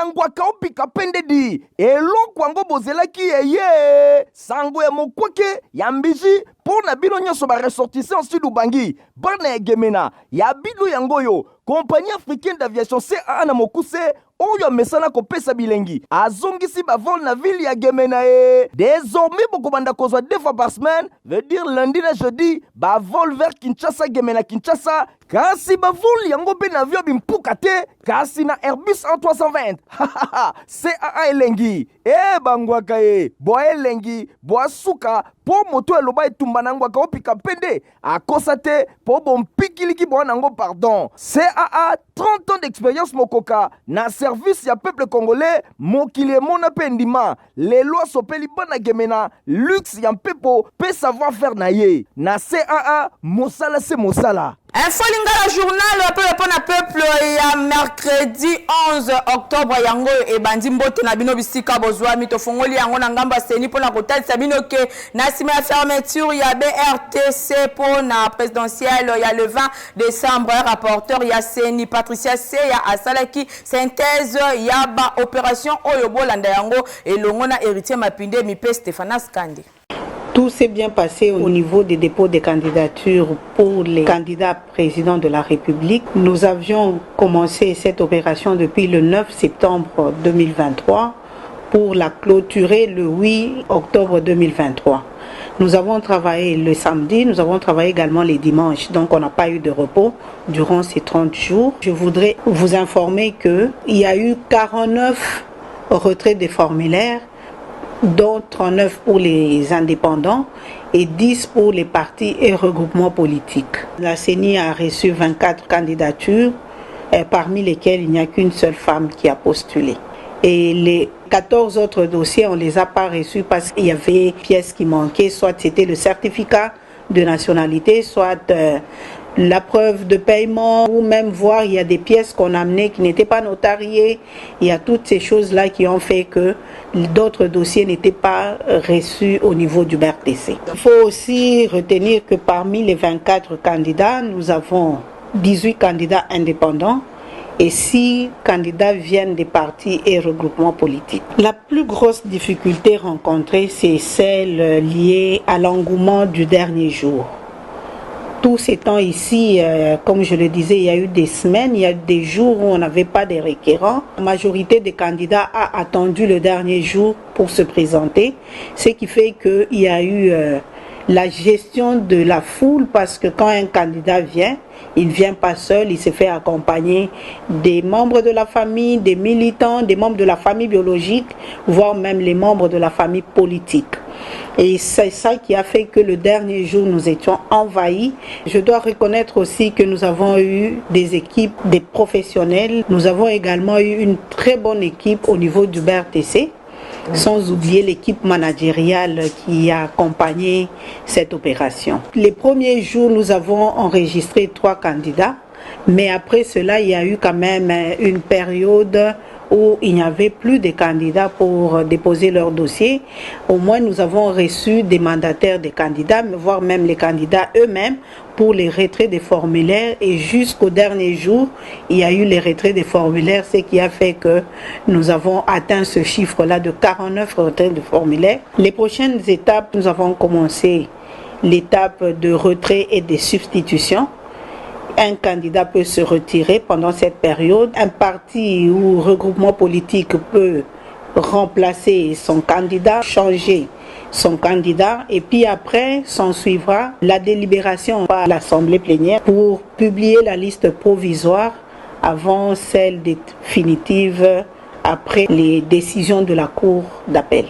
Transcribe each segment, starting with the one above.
na ngwaka opika pende di eloko yango bozelaki eye sango ya mokwake ya mbiji mpo na bino nyonso baressortissant Sud Ubangi, bana ya Gemena ya bino. Yango oyo Compagnie africaine d'aviation, CAA na mokuse, oyo amesana kopesa bilengi, azongisi bavol na ville ya Gemena. E désormais bokobanda kozwa deux fois par semaine, veut dire lundi na jeudi, bavol vers Kinshasa, Gemena, Kinshasa. Kasi bavol yango mpe na avion bimpuka te, kasi na Airbus A320. CAA elengi e bangwaka ye bwa elengi bwa suka, mpo moto eloba etumba na ngwaka opika pende akosa te, mpo bompikiliki bwa nango. Pardon, CAA, 30 ans d'expérience mokoka na service ya peuple congolais. Mokili emona mpe ndima lelo asopeli bana Gemena luxe ya mpepo mpe savoir faire na ye. Na CAA, mosala se mosala. Info Lingala journal mpe mpo na peuple ya mercredi 11 octobre, yango ebandi. Mbote na bino bisika bozwami. Tofongoli yango na ngambo ya CENI mpona kotalisa bino ke na nsima ya fermeture ya BRTC mpo na présidentielle ya le 20 décembre, rapporteur ya CENI Patricia Seya asalaki synthèse ya baopération oyo. Bolanda yango elongo na Héritier Mapinde mpe Stéphanas Kande. Tout s'est bien passé au niveau des dépôts des candidatures pour les candidats présidents de la République. Nous avions commencé cette opération depuis le 9 septembre 2023 pour la clôturer le 8 octobre 2023. Nous avons travaillé le samedi, nous avons travaillé également les dimanches, donc on n'a pas eu de repos durant ces 30 jours. Je voudrais vous informer qu'il y a eu 49 retraits des formulaires, dont 39 pour les indépendants et 10 pour les partis et regroupements politiques. La CENI a reçu 24 candidatures, parmi lesquelles il n'y a qu'une seule femme qui a postulé. Et les 14 autres dossiers, on ne les a pas reçus parce qu'il y avait pièces qui manquaient, soit c'était le certificat de nationalité, soit la preuve de paiement, ou même voir, il y a des pièces qu'on a amenées qui n'étaient pas notariées. Il y a toutes ces choses-là qui ont fait que d'autres dossiers n'étaient pas reçus au niveau du BRTC. Il faut aussi retenir que parmi les 24 candidats, nous avons 18 candidats indépendants et 6 candidats viennent des partis et regroupements politiques. La plus grosse difficulté rencontrée, c'est celle liée à l'engouement du dernier jour. Tous ces temps ici, comme je le disais, il y a eu des semaines, il y a eu des jours où on n'avait pas de requérants. La majorité des candidats a attendu le dernier jour pour se présenter, ce qui fait qu'il y a eu la gestion de la foule, parce que quand un candidat vient, il ne vient pas seul, il se fait accompagner des membres de la famille, des militants, des membres de la famille biologique, voire même les membres de la famille politique. Et c'est ça qui a fait que le dernier jour, nous étions envahis. Je dois reconnaître aussi que nous avons eu des équipes, des professionnels. Nous avons également eu une très bonne équipe au niveau du BRTC, sans oublier l'équipe managériale qui a accompagné cette opération. Les premiers jours, nous avons enregistré trois candidats, mais après cela, il y a eu quand même une période où il n'y avait plus de candidats pour déposer leur dossier. Au moins, nous avons reçu des mandataires des candidats, voire même les candidats eux-mêmes pour les retraits des formulaires. Et jusqu'au dernier jour, il y a eu les retraits des formulaires, ce qui a fait que nous avons atteint ce chiffre-là de 49 retraits de formulaires. Les prochaines étapes, nous avons commencé l'étape de retrait et de substitution. Un candidat peut se retirer pendant cette période. Un parti ou regroupement politique peut remplacer son candidat, changer son candidat, et puis après s'en suivra la délibération par l'Assemblée plénière pour publier la liste provisoire avant celle définitive après les décisions de la Cour d'appel.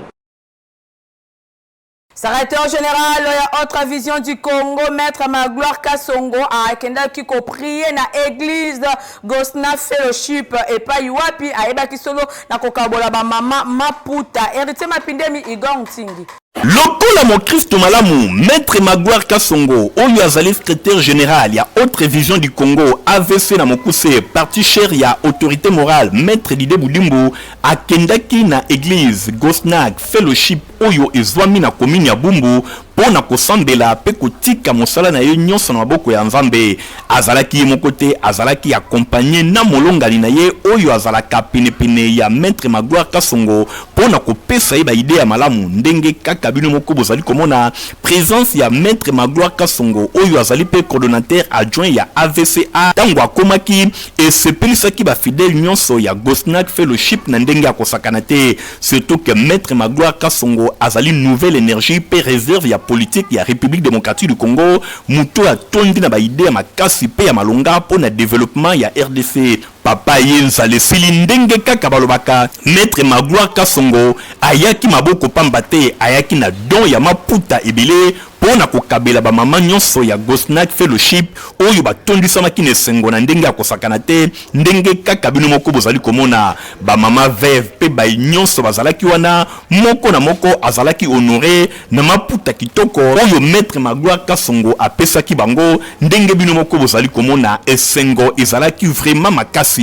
Secrétaire général ya Autre Vision du Congo, Maître Magloire Kasongo, akendaki koprier na église Gosna Fellowship epai wapi ayebaki solo na kokabola bamama maputa. Héritier Mapindemi, Igor Ntingi. Lokola mokristo malamu, Maitre Magloire Kasongo, oyo azali secretaire general ya Autre Vision du Congo, AVC na mokuse, parti cher ya autorite morale Maitre Didier Budimbu, akendaki na eglise Gosnag Fellowship oyo ezwami na commune ya Bumbu mpo na kosambela mpe kotika mosala na ye nyonso na maboko ya Nzambe. Azalaki ye moko te, azalaki accompagne na molongani na ye oyo azalaka penepene ya Maitre Magloire Kasongo mpo na kopesa ye ba idees ya malamu. Ndenge kaka bino moko bozali komona, presence ya Maitre Magloire Kasongo oyo azali mpe coordonnateur adjoint ya AVCA tango akomaki, esepelisaki ba fidèles nyonso ya Gosnag Fellowship na ndenge ya kosakana te. Surtout que Maitre Magloire Kasongo azali nouvelle energie mpe reserve ya politique ya Republique democratique du Congo, moto oyo atondi na ba idees ya makasi mpe ya malonga mpo na developpement ya rdc. Papa ye nzala esili ndenge kaka balobaka Maitre Magloire Kasongo ayaki maboko pamba te, ayaki na don ya maputa ebele mpo na kokabela ba mama nyonso ya Gosnag Fellowship oyo batondisamaki na esengo na ndenge ya kosakana te, ndenge kaka bino moko bozali komona. Ba mama veuve mpe baye nyonso bazalaki wana, moko na moko azalaki honore na maputa kitoko oyo Maitre Magloire Kasongo apesaki bango, ndenge bino moko bozali komona. Esengo ezalaki vraiment makasi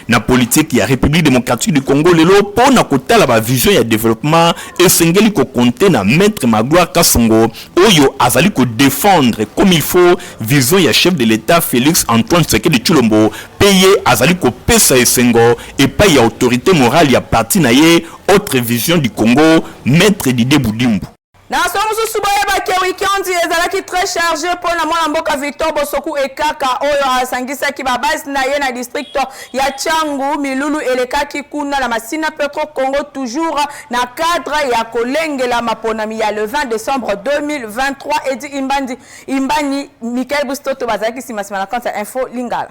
na politique ya Republique democratique du Congo lelo mpo na kotala ba vision ya developpement. Esengeli ko compter na Maitre Magloire Kasongo oyo azali ko defendre comme il faut vision ya chef de l'Etat Felix Antoine Tshisekedi Tshilombo mpe ye azali kopesa esengo epayi ya autorite morale ya parti na ye Autre Vision du Congo, Maitre Didier Budimbu. Na masolo mosusu, boyeba ke week-end ezalaki très charge mpo na mwana mboka Victor Bosoku Ekaka oyo asangisaki ba base na ye na district ya Tshangu. Milulu elekaki kuna na Masina Petro Congo toujours na cadre ya kolengela maponami ya le 20 décembre 2023. Edi Imbandi Imbani, Michael Bustoto bazalaki sima sima na compte ya Info Lingala.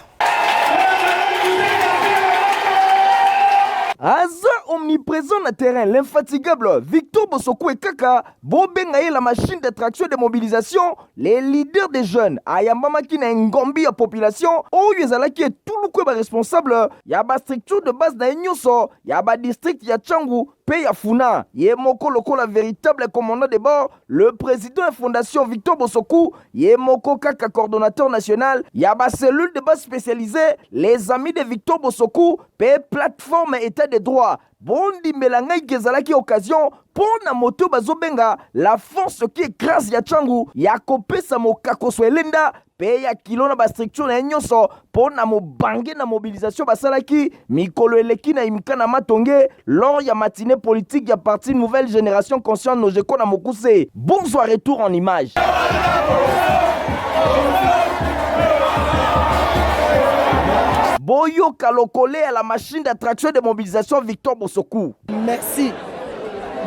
Aza omnipresent na terrain, l'infatigable Victor Bosokue kaka bobenga ye la machine d'attraction et de mobilisation, le leader des jeunes ayambamaki na engombi ya population oyo ezalaki etuluku ya ba responsable ya ba structure de base na ye nyonso ya ba district ya Tshangu pe ya Funa. Ye moko lokola véritable commandant de bord, le président ya fondation Victor Bosoku, ye moko kaka coordonnateur national ya ba cellule de base spécialisée les amis de Victor Bosoku pe plateforme état de droit. Bondimela ngai ke ezalaki occasion mpo na moto bazobenga la force qui écrase ya Tshangu ya kopesa mokakoso elenda pe ya kilo na ba structure na ye nyonso mpo na mobange na mobilisation basalaki mikolo eleki na imka na Matonge lors ya matinée politique ya parti Nouvelle Génération Consciente Nojeko na mokuse. Bonsoir, retour en image. Boyoka lokole ya la machine d'attraction de mobilisation Victor Bosoku. Merci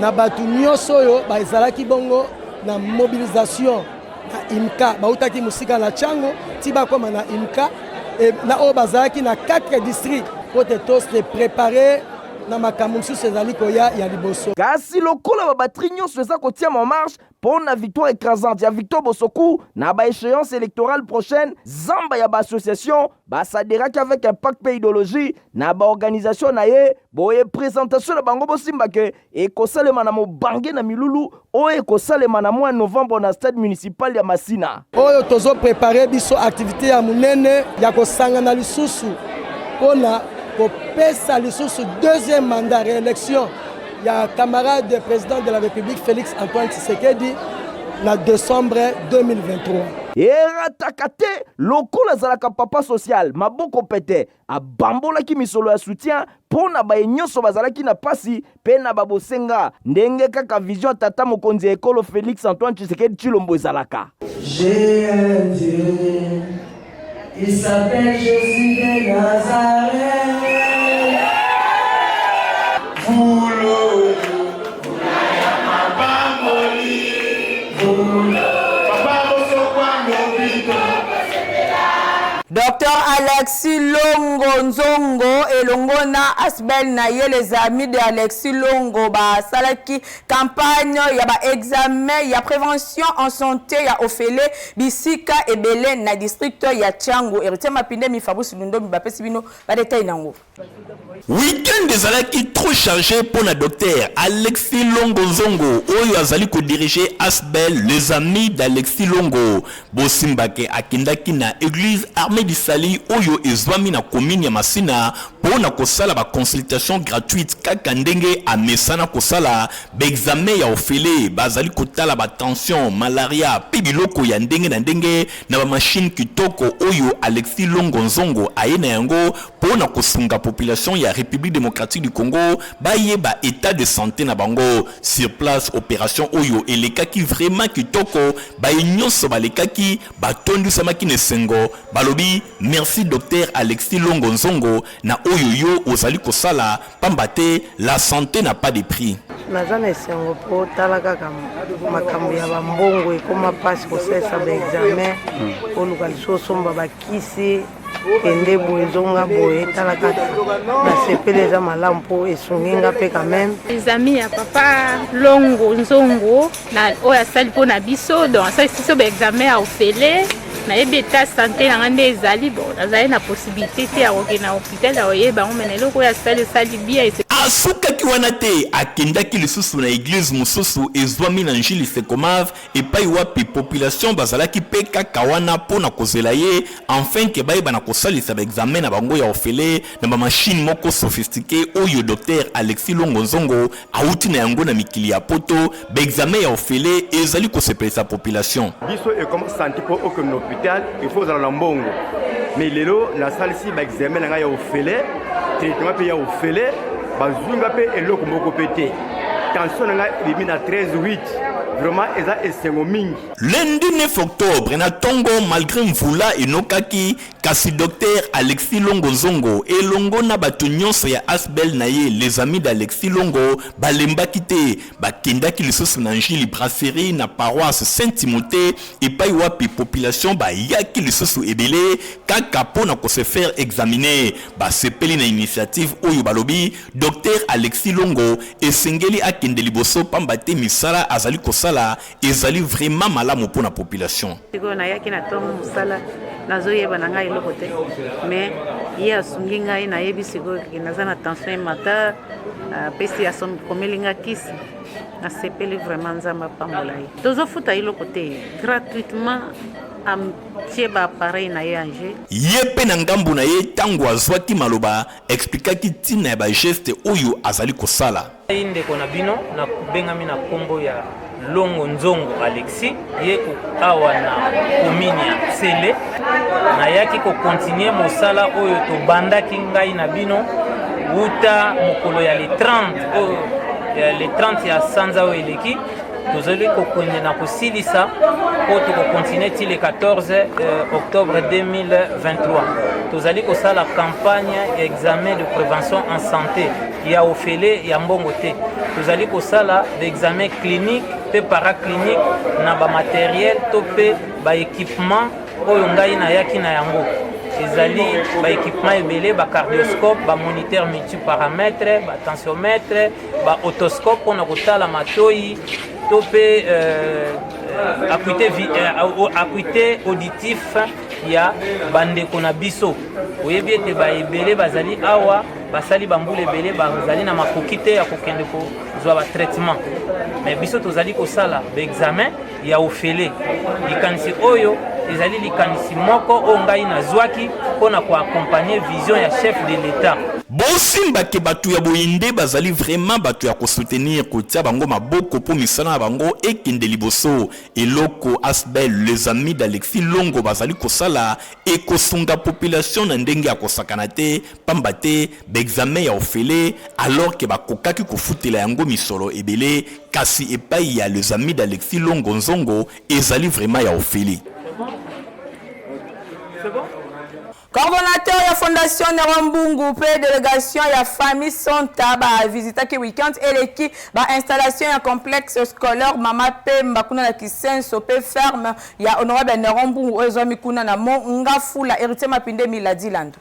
na bato nyonso oyo bazalaki bongo na mobilisation na IMCA, bautaki mosika na Tshangu ti bakoma na IMCA e, na oyo bazalaki na 4 districts mpo te to se préparer na makambo mosusu ezali koya ya liboso. Kasi lokola ba batterie nyonso eza kotiama en marche mpo na victoire écrasante ya Victor Bosoku na ba échéance électorale prochaine, zamba ya ba association basaderaki avec impact mpe idéologie na ba organisation na ye. Boye présentation na bango bosimba ke ekosalema na mobange na milulu oyo ekosalema na mois novembre na stade municipal ya Masina. Oyo tozo prepare biso activité ya monene ya kosangana lisusu mpona kopesa lisusu deuxième mandat réélection ya camarade président de la République Félix Antoine Tshisekedi na décembre 2023. Erataka te lokola azalaka papa social maboko pete, abambolaki misolo ya soutien mpo na baye nyonso bazalaki na pasi mpe na babosenga, ndenge kaka vision ya tata mokonzi ya ekolo Felix Antoine Tshisekedi Tshilombo ezalaka. J'ai un Dieu, il s'appelle Jésus de Nazareth. Docteur Alexis Longo Nzongo elongo na Asbel na ye les amis de Alexis Longo basalaki campagne ya ba examen ya prévention en santé ya ofele bisika ebele na district ya Tshangu. Héritier Mapindemi, Fabrice Lundombi bapesi bino ba détail nango. Week-end ezalaki trop chargé mpo na Docteur Alexis Longo Nzongo oyo azali ko diriger Asbel Les Amis d'Alexis Longo. Bosimbake akendaki na eglise Armee du Salut oyo ezwami na commune ya Masina mpo na kosala ba consultations gratuites kaka ndenge amesana kosala ba examens ya ofele, bazali kotala ba tension, malaria mpe biloko ya ndenge na ndenge na ba machines kitoko oyo Alexis Longo Nzongo aye na yango mpo na kosunga population ya Republique democratique du Congo bayeba etat de sante na bango. Sur place, operation oyo elekaki vraiment kitoko, baye nyonso balekaki batondisamaki na esengo, balobi merci Docteur Alexis Longo Nzongo na oyo yo ozali kosala pamba te la sante n'a pas de prix. Naza na esengo po tala kaka makambo ya ba mbongo ekoma pasi kosalisa ba examen, oluka lisusu osomba ba kisi, kende boye zonga boye, tala kaka nasepeli, eza malamu mpo esungi nga mpe quand même. Les amis ya papa Longo Nzongo na oyo asali mpo na biso, donc asalisi biso ba examen ya ofele. Nayebi etat santé na nga nde ezali, bon nazali na possibilité te ya kokende na hôpital ya koyeba yango, mais na eloko oyo asali esali bien. Asukaki wana te, akendaki lisusu na eglise mosusu ezwami na Ndjili Secomave epai wapi population bazalaki mpe kaka wana mpo na kozela ye enfin que bayeba na kosalisa ba examens na bango ya ofele na ba machines moko sophistiquees oyo Docteur Alexis Longo Nzongo awuti na yango na mikili ya poto. Ba examens ya ofele ezali kosepelisa population. Biso ekoma santé mpo okende na hôpital il faut ozala na mbongo, mais lelo nasalisi ba examen na ngai ya ofele, traitement mpe ya ofele, bazwi nga mpe eloko moko mpe te. Tension na ngai ebimi na 13,8, vraiment eza esengo mingi. Lundi 9 octobre na tongo, malgre mvula enokaki, kasi Docteur Alexis Longo Nzongo elongo na bato nyonso ya Asbl na ye Les Amis d'Alexis Longo balembaki te, bakendaki lisusu na Ndjili Brasserie na paroisse Saint Timothee epai wapi population bayaki lisusu ebele kaka mpo na ko se faire examiner. Basepeli na initiative oyo, balobi Docteur Alexis Longo esengeli akende liboso pamba te misala azali kosala ezali vraiment malamu mpo na population. Sikoyo nayaki na ntongo mosala, nazoyeba na ngai eloko te, mais ye asungi ngai, nayebi sikoyo naza na tension emata, apesi akomeli nga kisi, nasepeli vraiment, Nzambe apambola ye. Tozofuta eloko te, gratuitement atie ba appareil na ye en jeu. Ye mpe na ngambo na ye ntango azwaki maloba, explikaki ntina ya ba geste oyo azali kosala. Ngai ndeko na bino nabengami na nkombo ya Longo Nzongo Alexis, ye awa na commune ya Nsele. Nayaki kokontinue mosala oyo tobandaki ngai na bino wuta mokolo ya le 30 oyo, ya le 30 ya sanza oyo eleki. Tozali kokende na kosilisa mpo tokokontinue ti le 14 octobre 2023. Tozali kosala campagne ya examen de prévention en santé ya ofele ya mbongo te. Tozali kosala baexamen clinique mpe paraclinique na bamateriel to mpe baéquipement oyo ngai nayaki na yango. Ezali baéquipement ebele, bacardioscope, bamoniteur multiparamètre, batensiomètre, ba otoscope mpona kotala matoi to mpe acuité auditif ya bandeko na biso. Oyebi ete baebele bazali awa, basali bambula ebele, bazali na makoki te ya kokende kozwa batraitement, mais biso tozali kosala baexamen ya ofele. Likanisi oyo ezali likanisi moko oyo ngai nazwaki mpo na koakompagne vision ya chef de l'État. Bosimbake bato ya boye nde bazali vraiment bato ya kosoutenir, kotia bango maboko mpo misala na bango ekende liboso. Eloko Asbel Les Amis d'Alexis Longo bazali kosala ekosunga population na ndenge ya kosakana te, pamba te baexamen ya ofele alors ke bakokaki kofutela yango misolo ebele, kasi epai ya Les Amis d'Alexis Longo Nzongo ezali vraiment ya ofele. Coordonnateur ya Fondation Nero Mbungu mpe delegation ya famille Sonta ba visitaki weekend eleki ba installation ya complexe scolaire Mama Pemba kuna na Kisenso mpe ferme ya honorable Nero Mbungu oyo ezwami kuna na Mont Ngafula. Héritier Mapinde Miladi Lando.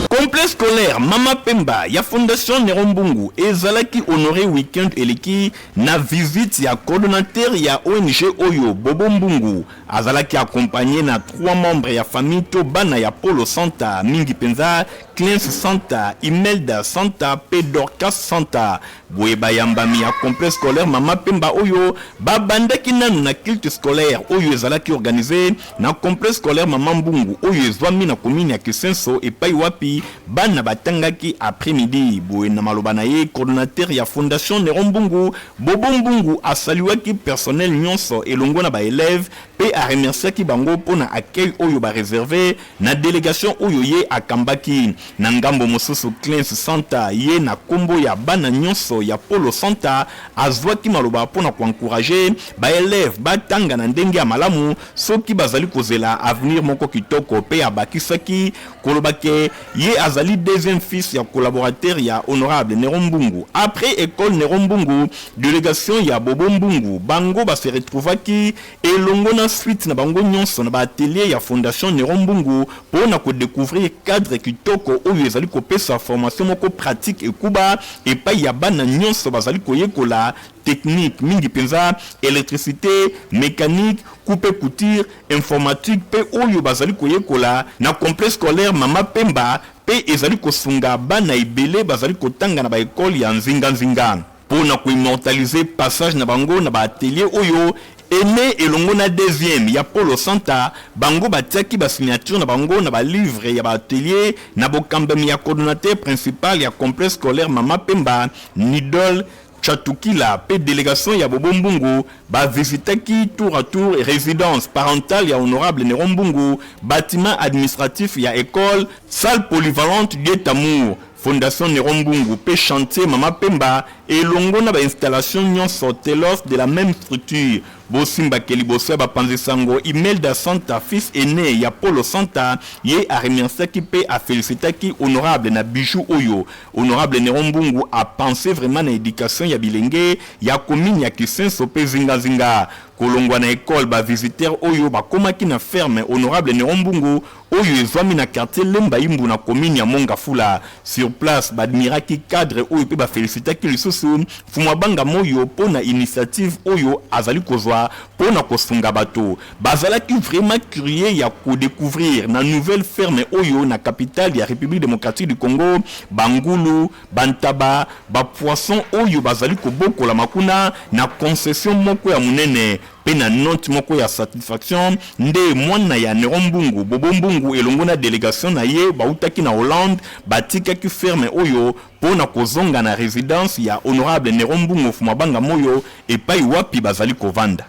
Complexe scolaire Mama Pemba ya Fondation Nero Mbungu ezalaki honoré week-end eleki na visite ya coordonnateur ya ONG oyo Bobo Mbungu. Azalaki accompagné na trois membres ya famille to bana ya Polo Santa, mingi penza Clins Santa, Imelda Santa pe Dorcas Santa. Boye bayambami ya complexe scolaire Mama Pemba oyo babandaki nanu na culte scolaire oyo ezalaki organise na complexe scolaire Mama Mbungu oyo ezwami na commune ya Kisenso epai wapi bana batangaki après-midi. Boye na maloba na ye, coordonnateur ya Fondation Neron Mbungu, Bobo Mbungu a saluaki personnel nionso elongo na ba elèves mpe a remerciaki bango mpo na accueil oyo ba reserver na delegation oyo ye akambaki. Na ngambo mosusu, Clins Santa, ye na kombo ya bana nionso ya Polo Santa, azuaki maloba mpo na ko encourager ba elèves batanga na ndenge ya malamu soki bazali kozela avenir moko kitoko mpe abakisaki koloba ke ye azali deuxième fils ya collaborateur ya honorable Nero Mbungu. Après ecole Nero Mbungu, delegation ya Bobo Mbungu bango ba se retrouvaki elongo na suite na bango nionso na ba ateliers ya fondation Nero Mbungu po na ko decouvrir cadre kitoko oyo ezali kopesa formation moko pratique ekuba epayi ya bana nionso bazali koyekola technique mingi penza electricite, mecanique, coupe et couture, informatique mpe oyo bazali koyekola na complexe scolaire Mama Pemba mpe ezali kosunga bana ebele bazali kotanga na ba ecoles ya nzinga nzinga. Mpo na ko immortaliser passage na bango na ba ateliers oyo, aine elongo na deuxième ya Polo Santa, bango batiaki ba signatures na bango na ba livres ya ba ateliers na bokambami ya coordonnateur principal ya complexe scolaire Mama Pemba, Nidol Tshatukila pe delegation ya Bobo Mbungu ba visitaki tour à tour residence parentale ya honorable Neron Mbungu, batiment administratif ya ecole, salle polyvalente Dieu Amour, fondation Neron Mbungu pe chantier Mama Pemba elongo na ba installations nionso telos de la meme structure. Bosimba ke liboso ya bapanzi sango Imelda Santa fils aine ya Polo Santa ye a remerciaki pe a felicitaki honorable na bijou oyo Honorable Neron Mbungu a pense vraiment na education ya bilenge ya commune ya Kisenso pe zinga zinga. Kolongwa na ecole ba visiteurs oyo bakomaki na ferme Honorable Neron Mbungu oyo ezwami na quartier Lemba Imbu na commune ya Mont Ngafula. Sur place ba admiraki cadre oyo pe ba felicitaki lisusu Mfumua Banga Moyo po na initiative oyo azali kozwa po na kosunga bato. Bazalaki vraiment curieux ya ko decouvrir na nouvelle ferme oyo na capitale ya Republique democratique du Congo ba ngulu, ba ntaba, ba poissons oyo bazali kobokolama kuna na concession moko ya monene pe na note moko ya satisfaction nde mwana ya Neron Mbungu, Bobo Mbungu elongo na delegation na ye bawutaki na Hollande batikaki ferme oyo po na kozonga na residence ya honorable Neron Mbungu Fumabanga Moyo epayi wapi bazali kovanda.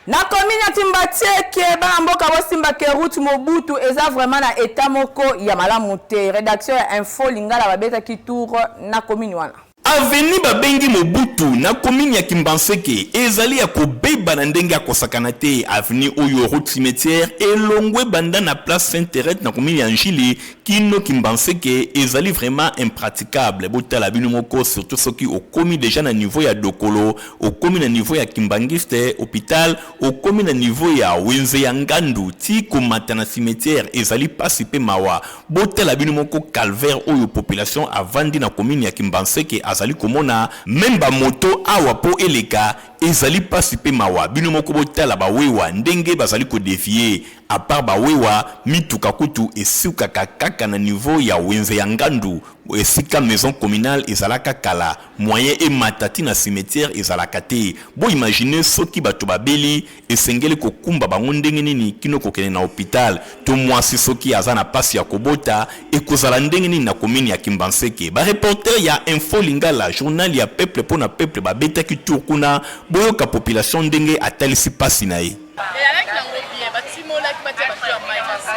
Na commune ya Timbatseke, bana mboka bosimba ke route Mobutu eza vraiment na etat moko ya malamu te. Redaction ya Info Lingala babetaki tour na commune wana. Avenue babengi Mobutu na commune ya Kimbanseke ezali ya kobeba na ndenge ya kosakana te. Avenue oyo route cimetière elongwe banda na place Sainte Therèse na commune ya N'Djili kino Kimbanseke ezali vraiment impraticable. Botala bino moko surtout soki okomi dejà na niveau ya Dokolo Okomi na niveau ya kimbanguiste hopital okomi na niveau ya wenze ya ngandu ti komata na cimetière ezali pasi pe mawa botala bino moko calvaire oyo population avandi na commune ya kimbanseke azali komona meme ba moto awa po eleka ezali pasi pe mawa bino moko botala ba wewa ndenge bazali ko devier a part ba wewa mituka kutu esukaka kaka na niveau ya wenze ya ngandu esika maison communale ezalaka kala Moyen emata ti na cimetière ezalaka te. Bo imaginer soki batu babeli esengeli kokumba bango ndenge nini kino kokende na hopital to mwasi soki aza na pasi ya kobota ekozala ndenge nini na commune ya Kimbanseke. Ba reporters ya Info Lingala journal ya peuple pona peuple babetaki tour kuna boyoka population ndenge atalisi pasi na ye. Eyalaki nango bien, batimolaki batia bato ya mai na se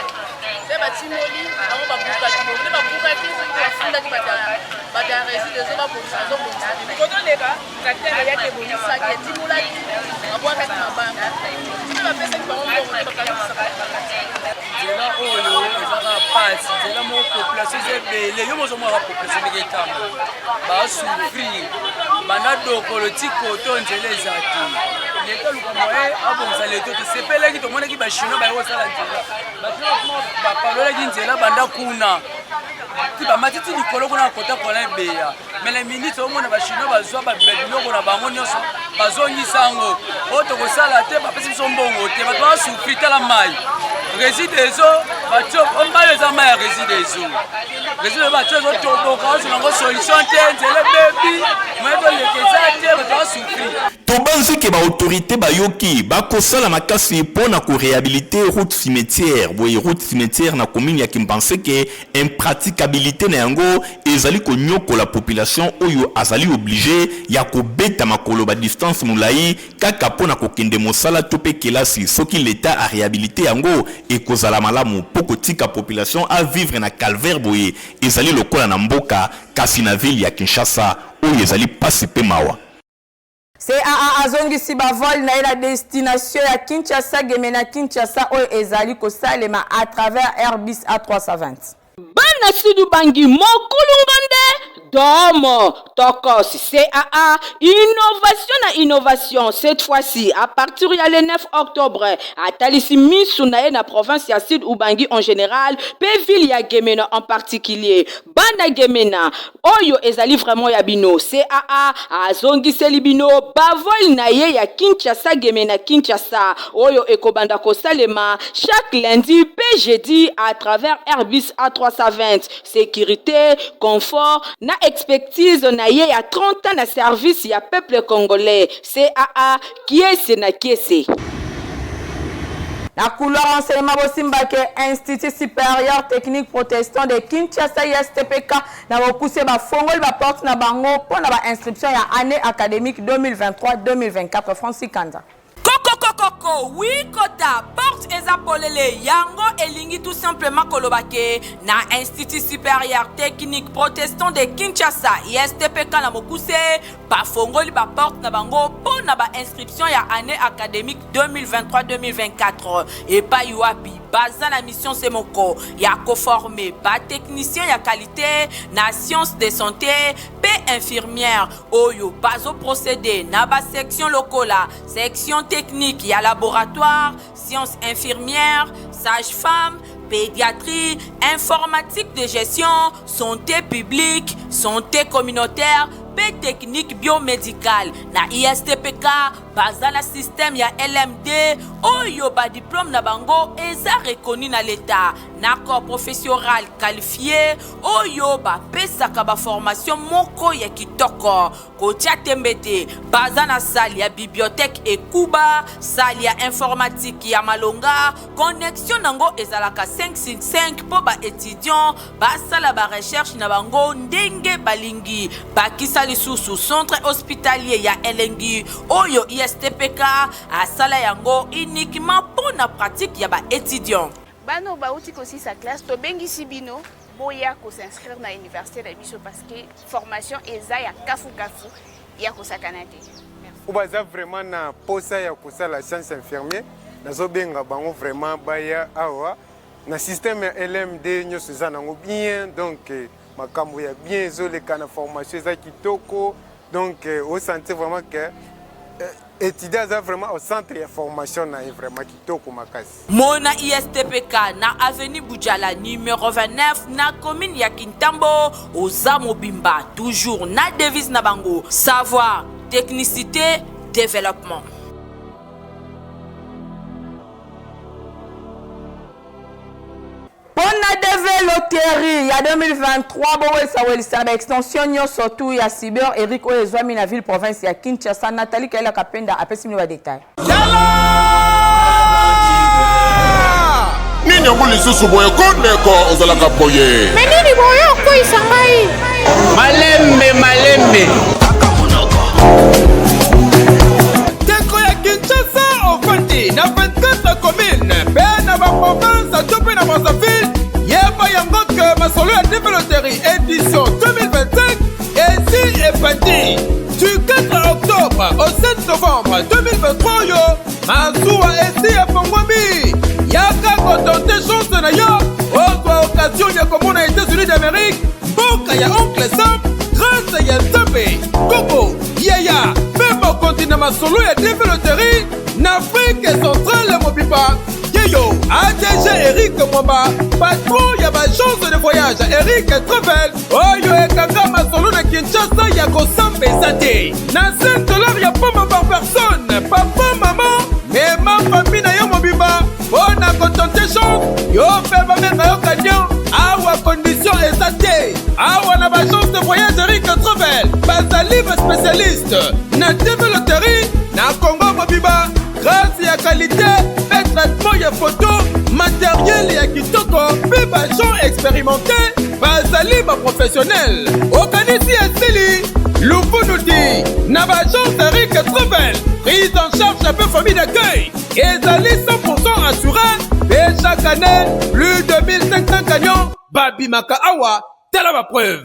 nde batimoli bango babukaki bongo nde babukaki soki bafundaki bato ya régie des eaux babongisa bazobongisa te mikodoleka tracteur eyaki ebongisaki etimolaki babwakaki mabanga soki bapesaki bango mbongo nde bakangisa nzela oyo eza kaka pasi. pasi, nzela moko population eza ebele, yo mozo mona population ndenge etambola, basouffrir banda dokolo ti koto nzela eza te. Leta luka moyen abongisa leto. Tosepelaki, tomonaki bachinois baye kosala nzela, bachinois bapalolaki nzela banda kuna ti bamati ti likolo kuna kota kona ebeya. Mais na minute omona bachinois bazwa biloko na bango nyonso, bazongisa yango. Oyo tokosala te, bapesi biso mbongo te, bato basouffrir. Tala mai Regideso batio mai, eza mai ya Regideso. Regideso batio ezotoboka, ozwa yango solution te, nzela ebebi, moye toleka eza te, bato basouffrir. Tobanzi ke baautorité bayoki, bakosala makasi mpo na koréhabiliter route cimetière. Boye route cimetière na commune ya Kimbanseke, impraticabilité na yango ezali konyokola population oyo azali obligé ya kobeta makolo badistance molai kaka mpo na kokende mosala to mpe kelasi. Soki leta aréhabiliter yango, ekozala malamu mpo kotika population avivre na calvaire boye ezali lokola na mboka kasi na ville ya Kinshasa oyo ezali pasi mpe mawa. CAA azongisi bavol na ye na destination ya Kinshasa Gemena Kinshasa oyo ezali kosalema à travers Airbus A320. Bana Sud-Ubangi, mokulunga nde domo tokos. CAA, innovation na innovation. Cette fois-ci, à partir ya le 9 octobre, atalisi misu na ye na province ya Sud Ubangi en général mpe ville ya Gemena en particulier. Bana Gemena, oyo ezali vraiment ya bino. CAA azongiseli bino bavol na ye ya Kinshasa Gemena Kinshasa oyo ekobanda kosalema chaque lundi mpe jeudi à travers Airbus A320. Sécurité, confort na expertise na ye ya 30 ans na service ya peuple congolais. CAA, kiese na kiese. Na couloir enseignement, bosimbake Institut supérieur technique protestant de Kinshasa, ISTPK na bokuse, bafongoli baporte na bango mpo na bainscription ya année académique 2023-2024. Francis Kanza. Kokokokoko, wi, kota, porte eza polele. Yango elingi tout simplement koloba ke na Institut supérieur technique protestant de Kinshasa, ISTPK na mokuse, bafongoli baporte na bango mpo na bainscription ya année académique 2023-2024. Epai wapi baza na mission se moko ya koformer batechnicien ya qualité na science de santé mpe infirmière, oyo bazoprocéder na basection lokola section technique ya laboratoire, science infirmière, sage-femme, pédiatrie, informatique de gestion, santé publique, santé communautaire mpe technique biomédicale. Na ISTPK baza na système ya LMD oyo badiplôme na bango eza reconnu na leta na corps professoral qualifié oyo bapesaka baformation moko ya kitoko. Kotia tembe te, baza na salle ya bibliothèque ekuba, salle ya informatique ya malonga, connexion nango ezalaka 565 mpo baétudiant basala barecherche na bango ndenge balingi. Bakisa lisusu centre hospitalier ya elengi oyo ISTPK asala yango uniquement mpo na pratique ya baétudiant. Bana oyo bauti kosisa classe, tobengisi bino boya kos'inscrire na université na biso parce que formation eza ya kafukafu ya kosakana te. Oyo baza vraiment na posa ya kosala science infirmier, nazobenga bango vraiment baya awa na système ya LMD. Nyonso eza nango bien, donc makambo ya bien ezoleka na formation, eza kitoko. Donc osentir vraiment que étudiant aza vraiment au centre ya formation na ye, vraiment kitoko makasi. Mona ISTPK na avenue Bujala numéro 29 na commune ya Kintambo. Oza mobimba toujours na devise na bango: savoir, technicité, développement. Mpo na DV loterie ya 2023, bowelisa-welisa na baextension nyonso tu ya cyber Eric oyo ezwami na ville province ya Kinshasa. Nathalie Kaela Kapenda apesi bino badetail. Nini yango lisusu boye kondeko ozalaka boye? Me nini boye okweyisa ngai? Malembe malembe. Teko ya Kinshasa ofandi na 24 commune mpe na baprovince to mpe na Brazzaville, yeba yango ke masolo ya DV Loterie édition 2025 esi ebandi du 4 octobre au 7 novembre 2023. Oyo masuwa esi efongwami, yaka kotenter chance na yo, ozwa occasion. occasion ya komona États-Unis d'Amérique, mboka ya oncle Sam, grâce ya Nzambe, koko, yaya mpe mokonzi na masolo ya DV Loterie na Afrique centrale mobimba. Yeyo ADG Eric Mwamba, patron ya baagence de voyage Eric Travel, oyo ekanga masolo na Kinshasa ya kosamba eza te na 5 dollars ya pamba par personne. Papa, mama, mema famille na yo mobimba mpo na kotente chance yo mpe babenga yo camion. Awa condition eza te. Awa na baagence de voyage Eric Travel bazali baspécialiste na TV Loterie na Congo mobimba, grâce ya qualité mpe traitement ya photo, matériel ya kitoko mpe baagent expérimenté, bazali baprofessionnel. Okanisi esili luvunu ti na baagence Eric Travel, prise en charge mpe famille d'accueil ezali 100% assuré, mpe chaque année plus de 1500 camions babimaka awa. Tala bapreuve.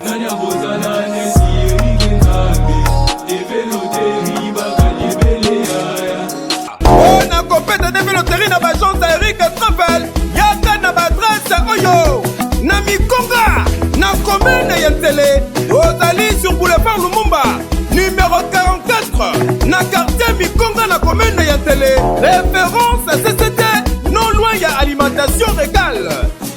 Mpo na kopeta DV Loterie na baagence ya Eric Travel, yaka na baadresse oyo: na Mikonga, na commune ya Nsele, ozali sur boulevard Lumumba numéro 44, na quartier Mikonga, na commune ya Nsele, référence CCT, non loin ya alimentation régale.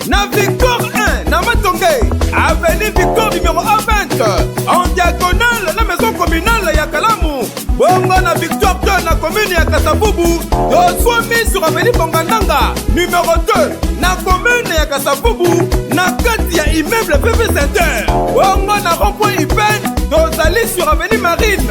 Na Victoire 1, na Matonge, avenue Victoire numéro A20, en diagonale na maison communale ya Kalamu. Bongo na Victoire 2, na commune ya Kasavubu, tozwami sur avenue Bongandanga numéro 2, na commune ya Kasavubu, na kati ya immeuble PV Center. Bongo na rond-point Ipen, tozali sur avenue Marine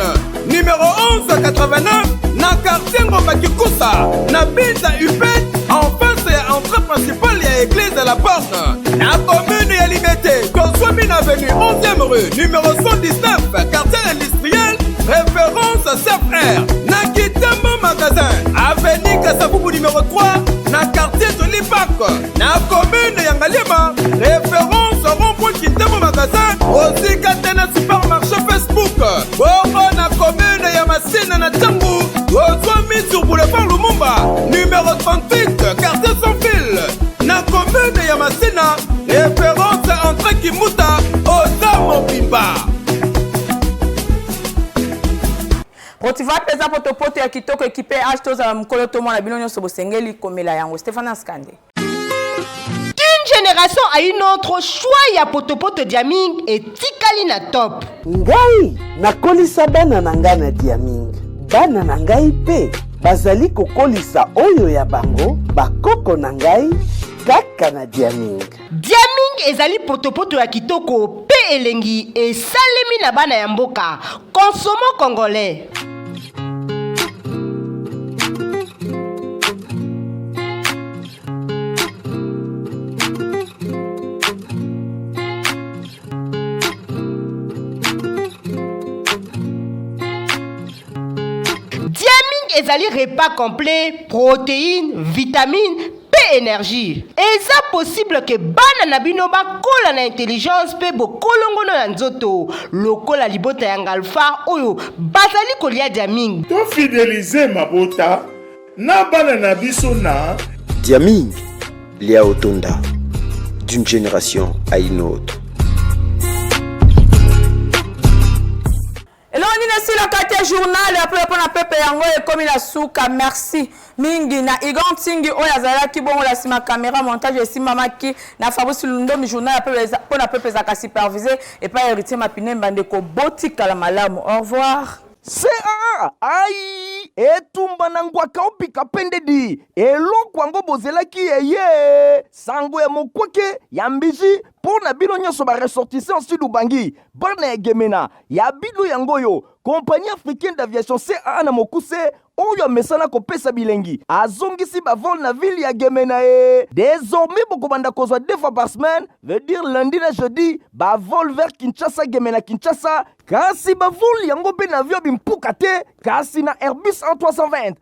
numéro 1189, na quartier Ngomba Kikusa, na Binza Upen, en face ya entrée principale ya église de la Borne. Na commune ya Limete, tozwami na avenue 11e rue numéro 119, quartier industriel, référence CFR. Na Kitama magasin, avenue Kasavubu numéro 3, na quartier Joli Park, na commune ya Ngaliema, référence rond-point Kitama magasin, osika te na supermarché Facebook. Bongo na commune ya Masina, na Tshangu, tozwami sur boulevard Lumumba numéro 38, quartier sans fil, na commune ya Masina, référence entrée Kimuta. Oza mobimba. Protiva mpenza potopoto ya kitoko ekipe h. Tozala mokolo tomona bino nyonso, bosengeli komela yango. Stéphane Askande. D'une génération à une autre, choix ya potopoto Diaming etikali na top. Ngai nakolisa bana na ngai na Diaming, bana na ngai mpe bazali kokolisa oyo ya bango bakoko na ngai kaka na Diaming. Diaming ezali potopoto ya kitoko mpe elengi, esalemi na bana ya mboka. Consommons congolais. Diaming ezali repas complet, protéines, vitamines mpe énergie. Eza possible ke bana na bino bakola na intelligence mpe bokolongono ya nzoto lokola libota ya Ngalfa oyo bazali kolia Diaming. Tofidelize mabota na bana na biso na Diaming, lia otonda, d'une génération à une autre. Eloko nini esilaka te? Journal ya mpo na pepe yango ekomi na suka. Merci mingi na Igon Ntingi oyo azalaki bongo na nsima caméra. Montage esimbamaki na Fabrice Lundomi. Journal ya mpo na pepe ezalaka supervisé epai Héritier Mapine. Bandeko, botikala malamu, au revoir. Caa ai etumba na ngwaka opika pende di eloko yango bozelaki eye sango ya mokwake ya mbiji mpo na bino nyonso baressortissant Sud Ubangi, bana ya Gemena ya bino. Yango oyo Compagnie africaine d'aviation, CAA na mokuse, oyo amesana kopesa bilengi, azongisi bavol na ville ya Gemena. E désormais bokobanda kozwa deux fois par semaine, veut dire lundi na jeudi, bavol vers Kinshasa, Gemena Kinshasa. Kasi bavol yango mpe na avion bimpuka te, kasi na Airbus A320.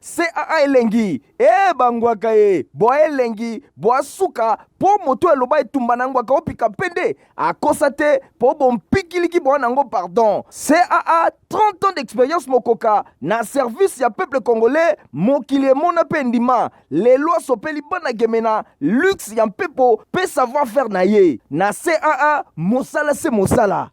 CAA elengi e bangwaka ye bwa elengi bwa suka, mpo moto eloba etumba na ngwaka opika mpe akosa te, mpo bompikiliki bwa nango. Pardon, CAA, 30 ans d'expérience mokoka na service. service ya peuple congolais. Mokili emona mpe ndima lelo asopeli bana Gemena luxe ya mpepo mpe savoir faire na ye na caa. Mosala se mosala.